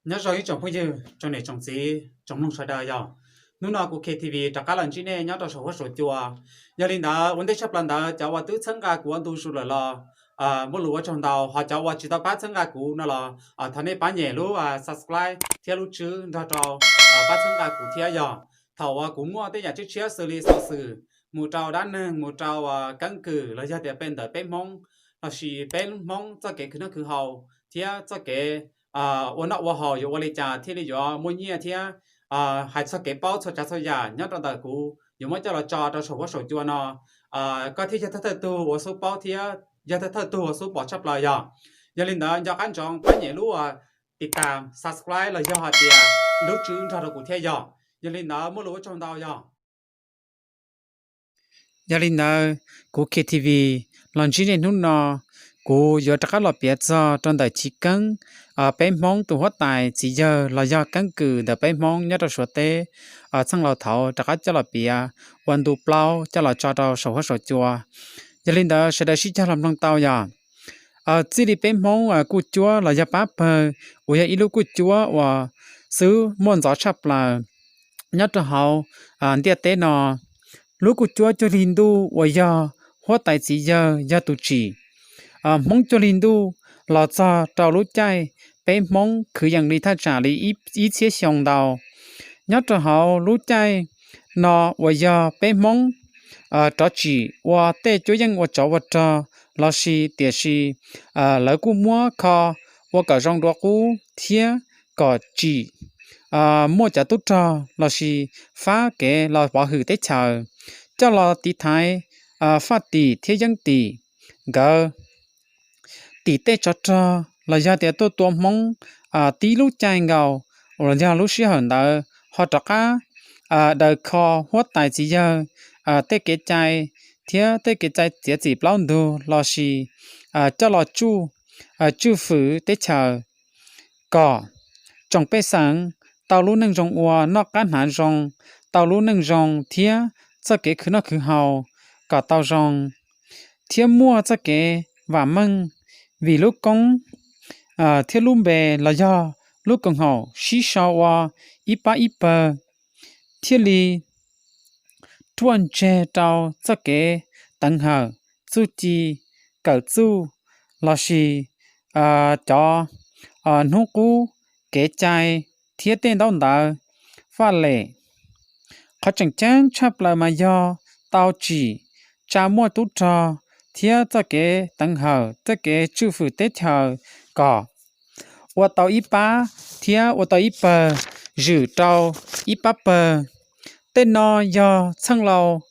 Nyob zoo ib tsoom phooj ywg, tsoom niam tsoom txiv, tsoom mloog sawv daws yog. Hnub no kuv K T V rov qab los ntsib nej nyob rau saum huab saum cua. Yog li ntawd ua ntej tshaj plaws ntawd cov uas twb txhawb nqa kuv ua ntu zus lawm los muaj lus ua tsaug ntau, ho cov uas tsis tau pab txhawb nqa kuv no los thov nej pab nyem lub subscribe thiab lub tswb nrog rau pab txhawb nqa kuv thiab yog. Thaum uas kuv muaj tej yam tshiab tshiab xws li xov xwm mus rau dab neeg, mus rau keeb kwm los yog tias peb ntawm peb Hmoob, los sis peb Hmoob txoj kev khwv noj khwv haus thiab txoj kev ua noj ua haus yuav ua li cas thiaj li yuav muaj nyiaj thiab hais txog kev paub txhua tsav txhua yam nyob rau ntawm kuv yuav muab coj los tso rau saum huab saum cua no, koj thiaj yog thawj thawj tug uas xub paub thiab yog thawj thawj tug uas xub pom tshaj plaws yog. Yog li ntawd nco qab ntsoov pab nyem lub tis tas, subscribe los yog hais tias lub tswb nrog rau kuv thiab yog. Yog li ntawd muaj lus ua tsaug ntau yog. Yog li ntawd, kuv K T V los ntsib nej hnub no, kuv yuav rov qab los piav txog rau ntawm chiv keeb peb Hmoob tus huab tais txiv yawg los yog keeb kwm ntawm peb Hmoob nyob rau Suav teb, txheej laus thaud rov qab coj los piav ua ntu plaub coj los tso rau saum huab saum cua. Yog li ntawd sawv daws sib cog los mloog tau yog. Txij li peb Hmoob kuj cuab los yog pab pawg uas yog ib lub kuj cuab uas xwb muaj ntxov tshaj plaws nyob rau hauv ntiaj teb no. Lub kuj cuab cuag li ntuj uas yog huab tais txiv yawg yog tus tsim Hmoob cuag li ntuj los txog rau lub caij peb Hmoob khwv yees li thaj tsam li ib txhiab xyoo ntau. Nyob rau hauv lub caij no uas yog peb Hmoob rov tsim ua tej cuab yeej ua tsov ua rog los sis tiam sis lawv kuj muab kho ua kom zoo dua qub thiab kom tsim muaj cov tub rog los sis fab kev los pov hwm teb chaws, coj los tiv thaiv faj tim thiab yeeb tim. Nkawd tim tej tsov rog los yog tias tuaj tua Hmoob tib lub caij nkaus los yog lub sij hawm ntawd ho rov qab daws kho huab tais txiv yawg tej kev cai thiab tej kev cai txiav txim plaub ntug los sis coj los tsuj, tswj fwm teb chaws kom tsoom pej xeem tau lub neej zoo ua, noj qab hnav zoo, tau lub neej zoo thiab txoj kev khwv noj khwv haus kom tau zoo, thiab muaj txoj kev vam meej vim lub koob thiab lub npe los yog lub koom haum sib sau ua ib pab ib pawg, thiaj li ruaj ntseg rau txoj kev teev hawm, txuj ci, kawm txuj los sis cov hnub qub, kev cai thiab tej ntaub ntawv, faj lem. Qhov tseem ceeb tshaj plaws mas yog tau tsim tsa muaj tub rog thiab txoj kev teev hawm, txoj kev tswj fwm teb chaws kom ua tau ib pab thiab ua tau ib pawg, zwm rau ib pab pawg. Tej no yog txheej laus,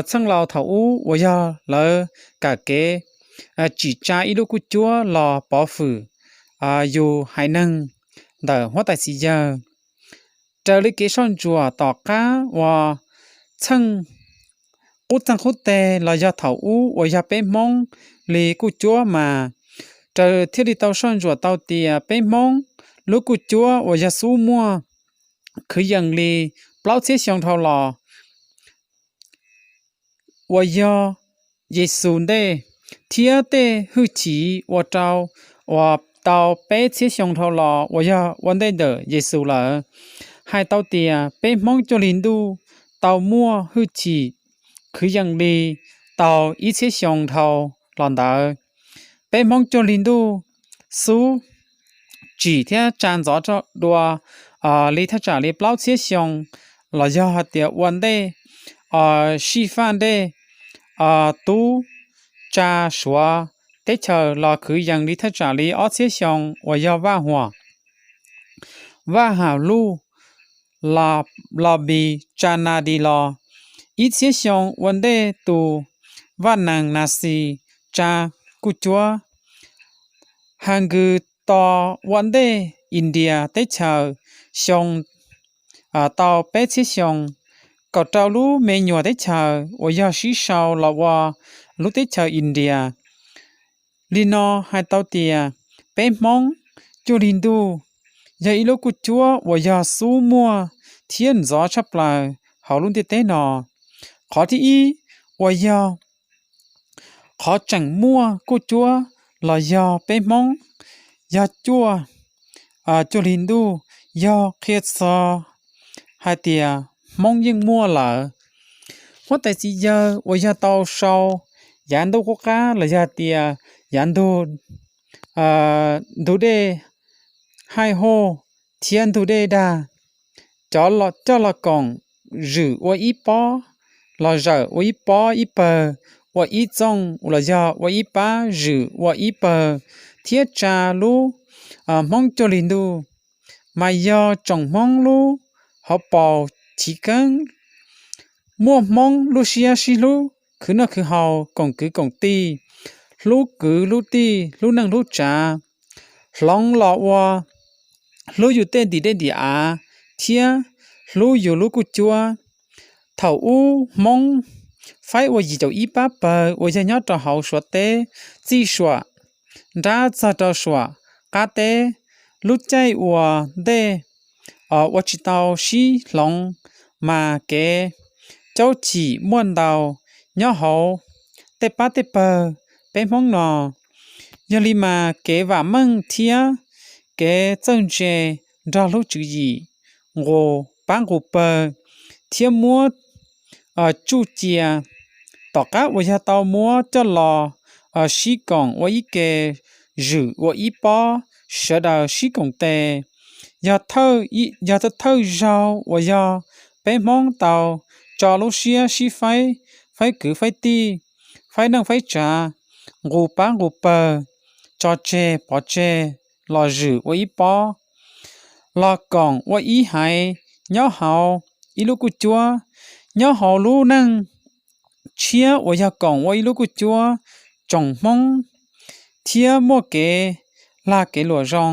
txheej laus thaum ub uas yog lawv kawm kev tsim tsa ib lub kuj cuab los pov hwm yus haiv neeg ntawm huab tais txiv yawg. Raws li kev soj ntsuam tom qab uas txheej qub txeeg qub teg los yog thaum ub uas yog peb Hmoob li kuj cuab mas, raws thiaj li tau soj ntsuam tau tias peb Hmoob lub kuj cuab uas yog xub muaj khwv yees li plaub txhiab xyoo dhau los uas yog Yexus ntej, thiab tej hwj chim ua rau uas tau peb txhiab xyoo dhau los uas yog ua ntej ntawm Yexus lawm, hais tau tias peb Hmoob cuag li ntuj tau muaj hwj chim khwv yees li tau ib txhiab xyoo dhau los ntawd. Peb Hmoob cuag li ntuj xub tsim thiab tsa ntxov dua li thaj tsam li plaub txhiab xyoo, los yog hais tias ua ntej sij faj ntej tub tsa Suav teb chaws los khwv yees li thaj tsam li ob txhiab xyoo uas yog Vaj Huam, Vaj Ham Luj los Npis tsa Na Dis los, ib txhiab xyoo ua ntej tus Vaj Nees Nas Xis tsa kuj cuab, Has Nkws tos ua ntej India teb chaws xyoo tau peb txhiab xyoo, kaum rau lub me nyuam teb chaws uas yog sib sau los ua lub teb chaws India. Li no hais tau tias peb Hmoob cuag li ntuj yog ib lub kuj cuab uas yog xub muaj thiab ntxov tshaj plaws hauv lub ntiaj teb no. Qhov thib ib uas yog qhov tseem muaj kuj cuab los yog peb Hmoob yog cuaj cuaj hli ntuj yog qhia txog hais tias Hmoob yeej muaj lawm. Huab tais txiv yawg uas yog tau sau yav ntuj qub qab los yog tias yav ntug, ntug dej Haij Huj thiab ntug dej Dag, cov coj los koom zwm ua ib pob, los zawm ua ib pob ib pawg, ua ib txooj los yog ua ib pab zwm ua ib pawg, thiab tsa lub Hmoob cuaj hli ntuj, mas yog tsoom Hmoob lub hauv paus chiv keeb, muaj Hmoob lub siab sib hlub khwv noj khwv haus, koom kwv koom tij, hlub kwv hlub tij, hlub neej hlub tsav, hloov los ua hlub yus tej ntim dej ntim av thiab hlub yus lub kuj cuab. Thaum ub Hmoob faib ua yim caum ib pab pawg uas yog nyob rau hauv Suav teb, txij Suam nrab txog rau Suam qab teb, lub caij uas ntej ua tsis tau sib hloov, mas kev caub chim muaj ntau nyob hauv tej pab tej pawg peb Hmoob no. Yog li mas kev vam meej thiab kev txawj ntse nrog lub tswv yim nqus pab nqus pawg thiab muab tsuj cia, tom qab uas yog tau muab coj los sib koom ua ib ke, zwm ua ib pob, sawv daws sib koom tes. Yog thawj zaug uas yog peb Hmoob tau tso lub siab sib faib, faib kwv faib tij, faib neej faib tsav, nqus pab nqus pawg, tso tseg pov tseg, los zwm ua ib pob, los koom ua ib haiv nyob hauv ib lub kuj cuab, nyob hauv lub neej tshiab uas yog koom ua ib lub kuj cuab, tsoom Hmoob thiab muaj kev lag kev luam zoo,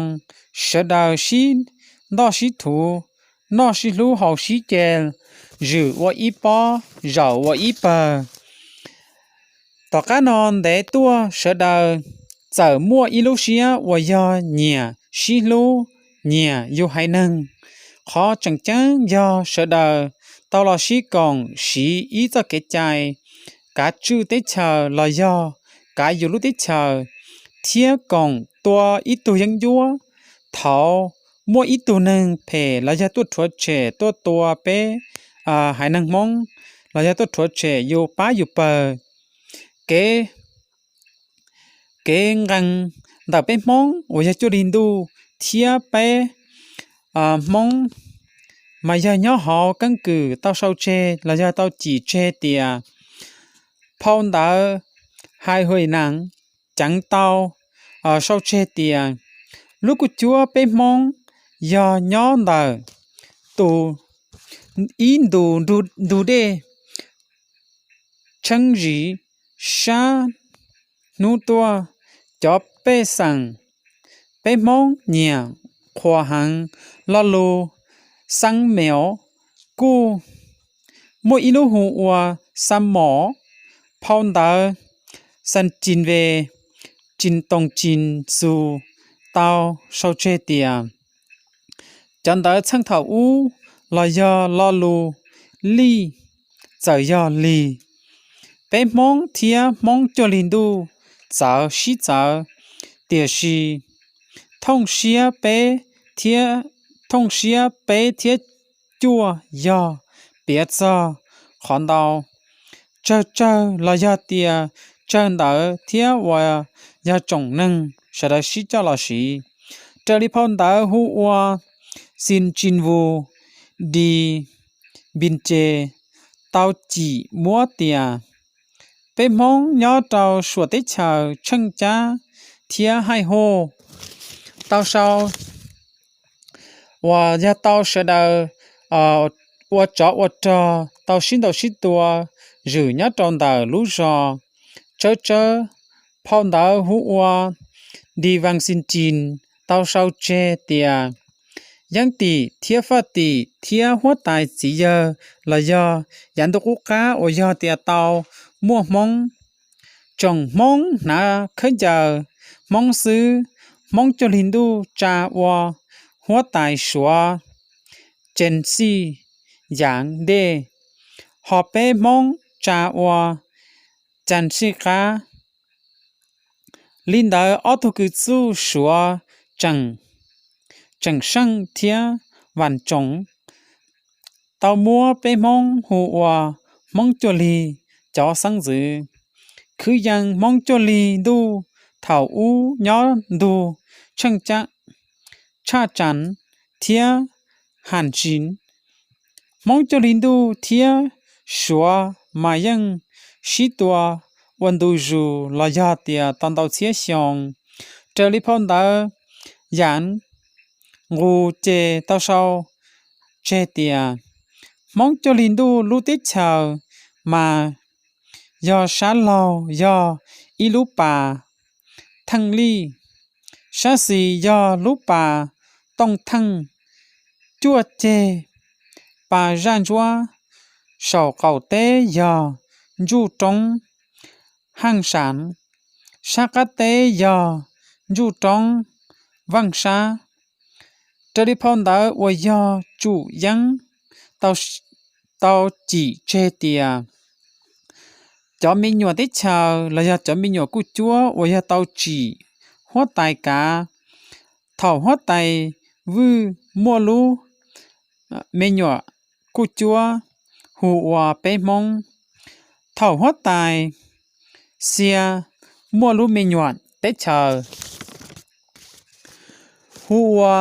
sawv daws sib ntoj sib thuv, noj sib hlub haus sib ce, zwm ua ib pob, zaum ua ib pawg. Tom qab no ntev tuaj sawv daws txawm muaj ib lub siab uas yog nyiam sib hlub, nyiam yus haiv neeg. Qhov tseem ceeb yog sawv daws tau los sib koom siv ib txoj kev cai kav tswj teb chaws los yog kav yus lub teb chaws, thiab koom tua ib tug yeeb ncuab. Thaum muaj ib tug neeg phem los yog tuaj rhuav tshem tuaj tua peb haiv neeg Hmoob, los yog tuaj rhuav tshem yus pab yus pawg, kev kev nqee ntawm peb Hmoob uas yog cuaj hli ntuj thiab peb Hmoob mas yog nyob hauv keeb kwm tau sau tseg los yog tau cim tseg tias, phau ntawv Hais Huam Nam ceev tau sau tseg tias lub kuj cuab peb Hmoob yog nyob ntawm tus ib ntus ntug dej Tsheeb Zis sab hnub tuaj. Cov pej xeem peb Hmoob nyiam qhuas heev lo lus xeeb mev, kuj muaj ib lub hu ua xa mom. Phau ntawv Xas Tsis Ves Tsis Toos Tsis Xus tau sau tseg tias cov ntawv txheej thaum ub los yog lo lus lij txawm yog lig. Peb Hmoob thiab Hmoob cuaj hli ntuj txawv sib txawv, tiam sis thooj siab peb thiab, thooj siab peb thiab cuaj yog piav txog qhov ntau tsawg tsawg los yog tias tsawg ntawv thiab uas yog tsoom neeg sawv daws sib coj los siv. Raws li phau ntawv hu ua Xis Tsis Vus Dis Npis Ces tau cim muab tias peb Hmoob nyob rau Suam teb chaws Tsheej Cab thiab Haij Huj tau sau uas yog tau sawv daws ua tsov ua rog tau sib ntaus sib tua zwm nyob rau ntawm lub zos Tsawb Tsawb. Phau ntawv hu ua Dis Vas Xis Tsis tau sau tseg tias yeeb tim thiab faj tim thiab huab tais txiv yawg los yog yav ntuj qub qab uas yog tias tau muaj Hmoob, tsoom Hmoob hnav khaub ncaws Hmoob xwb, Hmoob cuaj hli ntuj tsa ua huab tais Suav Tsees Xij Yaav Dej, ho peb Hmoob tsa ua Tsees Xij Qab. Li ntawd ob tug kws txuj Suav tseem Tseem Seej thiab Vam Tsoom tau muab peb Hmoob hu ua Hmoob Cuaj Lig cov xeeb ntxwv. Khwv yees Hmoob Cuaj Lig Ntuj thaum ub nyob ntug Tsheej Tshaj Tsav thiab Has Tsis. Hmoob Cuaj Lig Ntuj thiab Suav mas yeej sib tua ua ntu zus los yog tias tau ntau txhiab xyoo. Raws li phau ntawv Yam Nqus ces tau sau tseg tias Hmoob Cuaj Lig Ntuj lub teb chaws mas yog sab laug yog ib lub pas theej lij, sab xis yog lub pas tooj theej, cuaj ceg pas zaj ntsuab, saum qaum teb yog ntsuj roob Haj Sav, sab qab teb yog ntsuj roob Vaj Sab. Raws li phau ntawv uas yog Tsum Yeeb tau cim tseg tias cov me nyuam teb chaws los yog cov me nyuam kuj cuab uas yog tau tsim huab tais kav. Thaum huab tais Vwj muaj lub me nyuam kuj cuab hu ua peb Hmoob. Thaum huab tais Xia muaj lub me nyuam teb chaws hu ua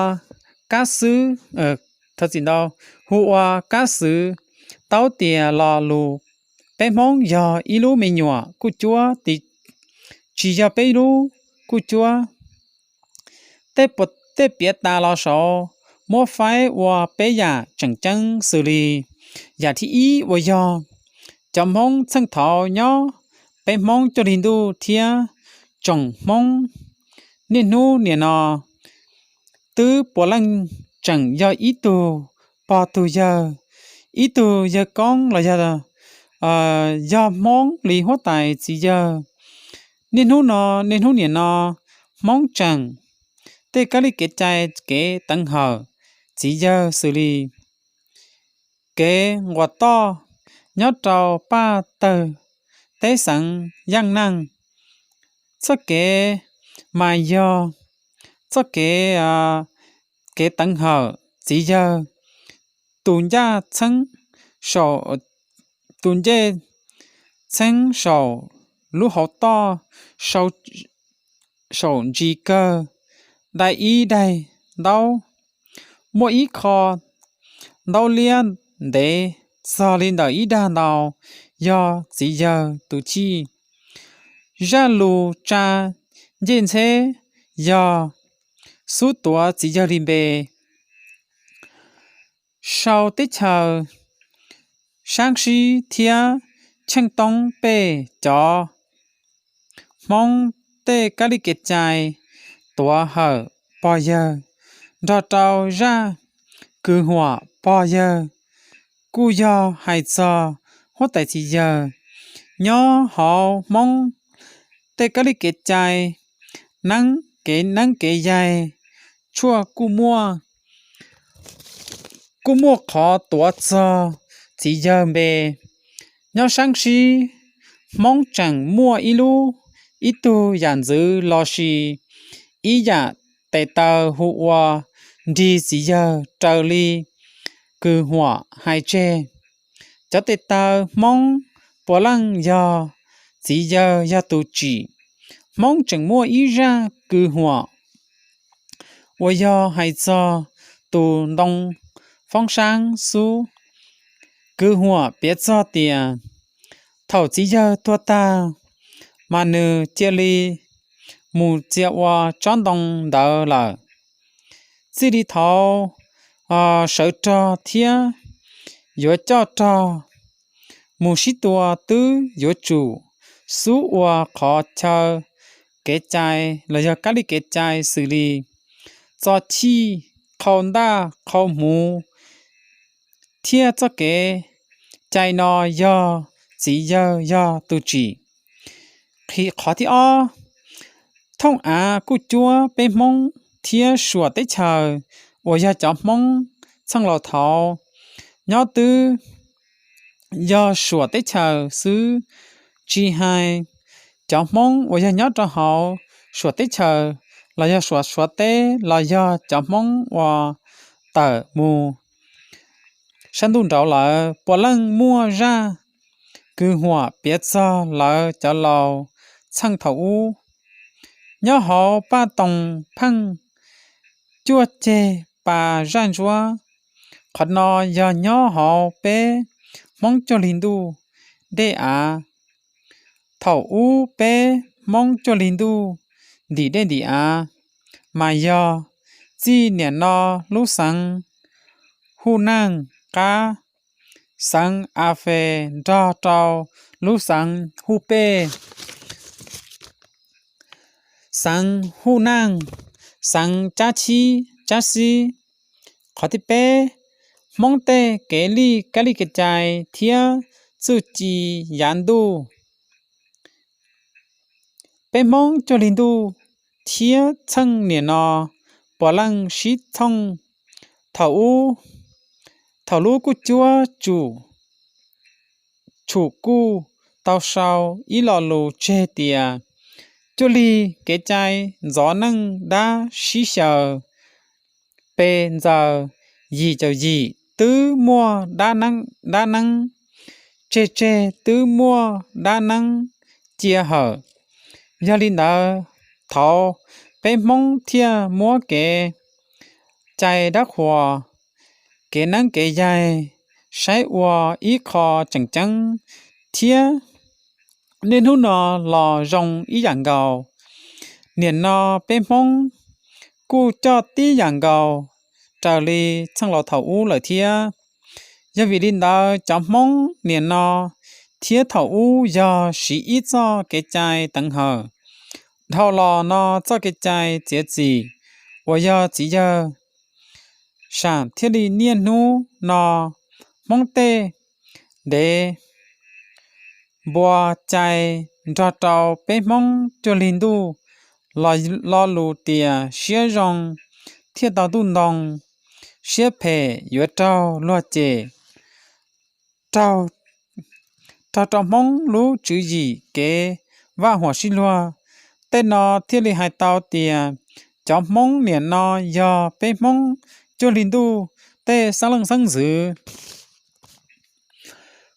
Kab Xwb, hu ua Kab Xwb, tau tias lo lus peb Hmoob yog ib lub me nyuam kuj cuab, tsis yog peb lub kuj cuab. Tej piav tas los saud muab faib ua peb yam tseem ceeb xws li: yam thib ib uas yog cov Hmoob txheej thaud nyob peb Hmoob Cuaj Lig Ntuj thiab tsoom Hmoob niaj hnub nim no twb puav leej tseem yog ib tug pog tug yawg, ib tug yawg koob los yog, yog Hmoob li huab tais txiv yawg. Niaj hnub no, niaj hnub nim no, Hmoob tseem tej kab li kev cai kev teev hawm txiv yawg xws li kev nquas toj nyob rau paj tawg teb xeev Yaj Naj. Txoj kev mas yog txoj kev, kev teev hawm txiv yawg tus ncaj txheeb saum, tus ncej txheeb saum lub hauv toj, saum ntsis kawg, dai ib daig ntaub, muaj ib qho ntaub liab ntev txog li ntawm ib dag ntau, yog txiv yawg tus chij. Zaj lus tsa ncej ntxheb yog xub tuav txiv yawg li npe. Sau teb chaws Sab Sib thiab Tsheej Toob pej cov Hmoob tej kab li kev cai tuav hawm pog yawg, nrog rau zaj kwv huam pog yawg, kuj yog hais txog huab tais txiv yawg. Nyob hauv Hmoob tej kab li kev cai, neeb kev neeb kev yaig, tshuaj kuj muaj, kuj muaj qhov tuav txog txiv yawg npe. Nyob Sab Sib, Hmoob tseem muaj ib lub, ib tug yam ntxwv los sis ib yam tes taw hu ua nrig txiv yawg raws li kwv huam hais tseg. Cov tes taw Hmoob puav leej yog txiv yawg yog tus tsim. Hmoob tseem muaj ib zaj kwv huam uas yog hais txog tus ntoo foob sab xub. Kwv huam piav txog tias thaum txiv yawg tuag tag, mas nws cia li mus txia ua tsob ntoo ntawd lawm. Txij li thaud, sawv rog thiab yuav coj rog mus sib tua twb yuav tsum xub ua qhov chaw kev cai los yog kab li kev cai xws li txo chij, qhau ntaj, qhau hmuv, thiab txoj kev cai no yog txiv yawg yog tus tsim. Qhov thib ob, thooj av kuj cuab peb Hmoob thiab Suam teb chaws uas yog cov Hmoob txheej laus thaud nyob twb yog Suam teb chaws xwb, tsis hais cov Hmoob uas yog nyob rau hauv Suam teb chaws los yog Suav, Suav teb los yog cov Hmoob uas tawm mus sab ntuj nraud lawm, puav leej muaj zaj kwv huam piav txog lawv cov laus txheej thaum ub. Nyob hauv Paj Toog Pheej Cuaj Ceg Pa Zaj Ntsuab, qhov no yog nyob hauv peb Hmoob Cuaj Li Ntuj dej av. Thaum ub peb Hmoob Cuaj Li Ntuj ntim dej ntim av mas yog txij niam no lub xeev Huj Neej qab, xeev A Fes nrog rau lub xeev Huj Pej, xeev Huj Neej, xeev Tsab Xib, Tsab Xib. Qhov thib peb, Hmoob tej kev lij kab li kev cai thiab txuj ci yav ntuj. Peb Hmoob Cuaj Li Ntuj thiab txheej niam no puav leej sib thooj. Thaum ub, thaum lub kuj cuab tsum tshum kuj tau sau ib lo lus tseg tias cuaj lig kev cai ntxov neej dab sib xyaw, pes ntxaws yim caum yim twb muaj dab neeb, tseg tseg twb muaj dab neeb cia hawm. Yog li ntawd, thaud peb Hmoob thiaj muab kev cai dab qhuas, kev neeb kev yaig saib ua ib qho tseem ceeb, thiab niaj hnub no los zoo ib yam nkaus. Niam no peb Hmoob kuj coj tib yam nkaus raws li txheej laus thaum ub lawm thiab. Yog vim li ntawd cov Hmoob niam no thiab thaum ub yog siv ib txoj kev cai teev hawm. Dhau los no txoj kev cai txiav txim uas yog txiv yawg sam thiaj li niaj hnub no Hmoob tej dev npua cai nrog rau peb Hmoob Cuaj Li Ntuj los lo lus tias siab zoo thiaj tau ntuj ntoo, siab phem yuav raug luag cem, raug rau Hmoob lub tswv yim kev vaj huam sib luag. Tej no thiaj li hais tau tias cov Hmoob niam no yog peb Hmoob Cuaj Li Ntuj tej xeeb leej xeeb ntxwv.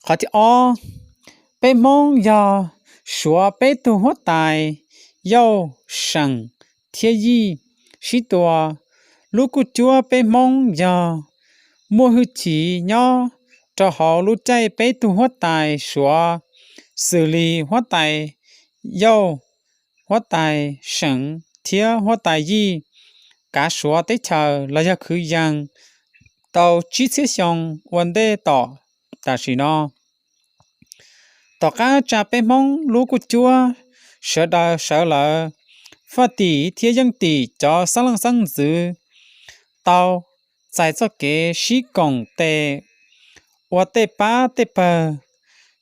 Qhov thib ob, peb Hmoob yog Suav peb tug huab tais Yauj, Seem thiab Yij sib tua. Lub kuj cuab peb Hmoob yog muaj hwj chim nyob rau hauv lub caij peb tug huab tais Suav xws li huab tais Yauj, huab tais Seem thiab huab tais Yij kav Suav teb chaws los yog khwv yees tau tsib txhiab xyoo ua ntej tom tam sim no. Tom qab tsa peb Hmoob lub kuj cuab, sawv daws sawv lawm, Faj Tim thiab Yeej Tim cov xeeb leej xeeb ntxwv tau txais txoj kev sib koom tes ua tej pab tej pawg,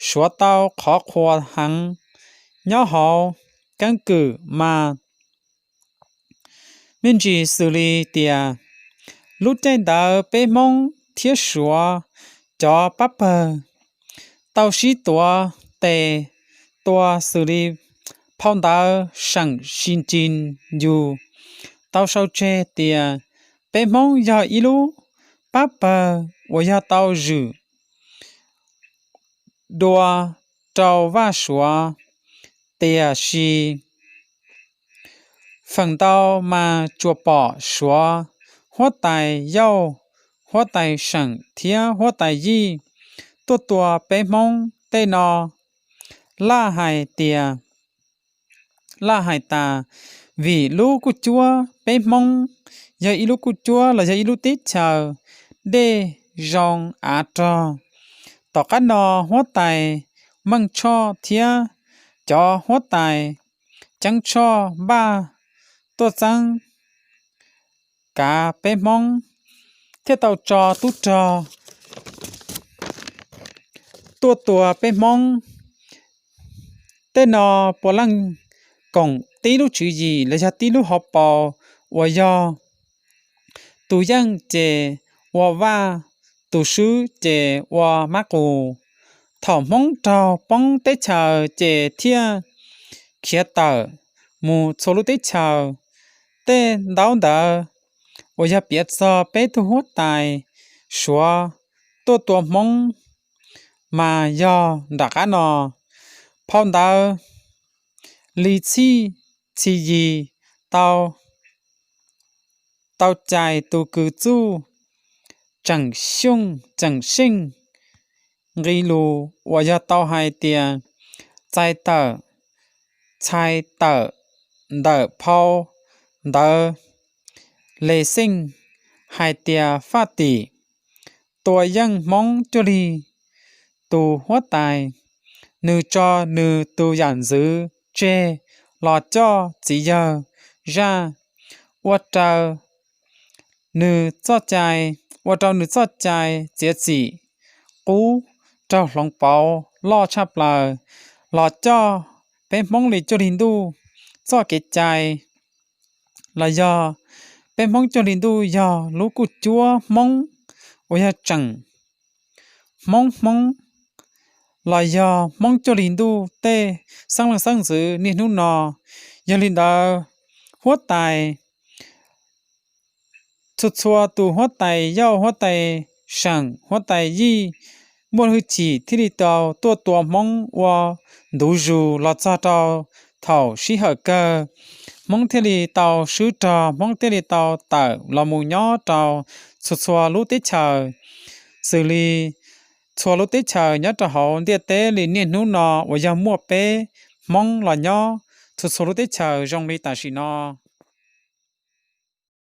Suav tau qhov qhuas heev nyob hauv keeb kwm mas me ntsis xws li tias lub caij ntawd peb Hmoob thiab Suav cov pab pawg tau sib tuav tes tua xws li phau ntawv Seem Sis Ntsis Yus tau sau tseg tias peb Hmoob yog ib lub pab pawg uas yog tau zwm dua rau vaj Suav, tiam sis feem ntau mas tsuas pom Suav huab tais Yauj, huab tais Seem thiab huab tais Yij tuaj tua peb Hmoob tej no. Laj hais tias, laj hais tas vim lub kuj cuab peb Hmoob yog ib lub kuj cuab los yog ib lub teb chaws dej zoo av rog. Tom qab no huab tais Meej Tshoj thiab cov huab tais Ceeb Tshoj npaj tuaj txeeb kav peb Hmoob, thiaj tau tso tub rog tuaj tua peb Hmoob. Tej no puav leej koom tib lub tswv yim los yog tib lub hauv paus uas yog tus yeej ces ua vaj, tus swb ces ua mab qus. Thaum Hmoob raug poob teb chaws ces thiaj khiav tawm mus txhua lub teb chaws. Tej ntaub ntawv uas yog piav txog peb tug huab tais Suav tuaj tua Hmoob mas yog nram qab no. Phau ntawv Li Txhij Txhis Yis tau, tau cais tus kws txuj Tseem Xyooj, Tseem Xyeej nqe lus uas yog tau hais tias txhais tawm, txhais tawm ntawm phau ntawv Les Xeej hais tias Faj Tim tua yeej Hmoob cuag li tus huab tais, nws tso nws tus yam ntxwv tseg los coj txiv yawg zaj, ua rau nws txoj cai, ua rau nws txoj cai txiav txim qub raug hloov pauv loj tshaj plaws, los coj peb Hmoob li cuag li ntuj txoj kev cai, los yog peb Hmoob cuag li ntuj yog lub kuj cuab Hmoob uas yog tseem Hmoob Hmoob, los yog Hmoob cuag li ntuj tej xeeb leej xeeb ntxwv niaj hnub no. Yog li ntawd, huab tais, txhua txhua tus huab tais yauj, huab tais seem, huab tais yij muaj hwj chim thiaj li tau tuaj tua Hmoob ua ntu zus los txog rau thaum sij hawm kawg, Hmoob thiaj li tau swb rog, Hmoob thiaj li tau tawm los mus nyob rau txhua txhua lub teb chaws, xws li txhua lub teb chaws nyob rau hauv ntiaj teb li niaj hnub no uas yog muaj peb Hmoob los nyob txhua txhua lub teb chaws zoo li tam sim no.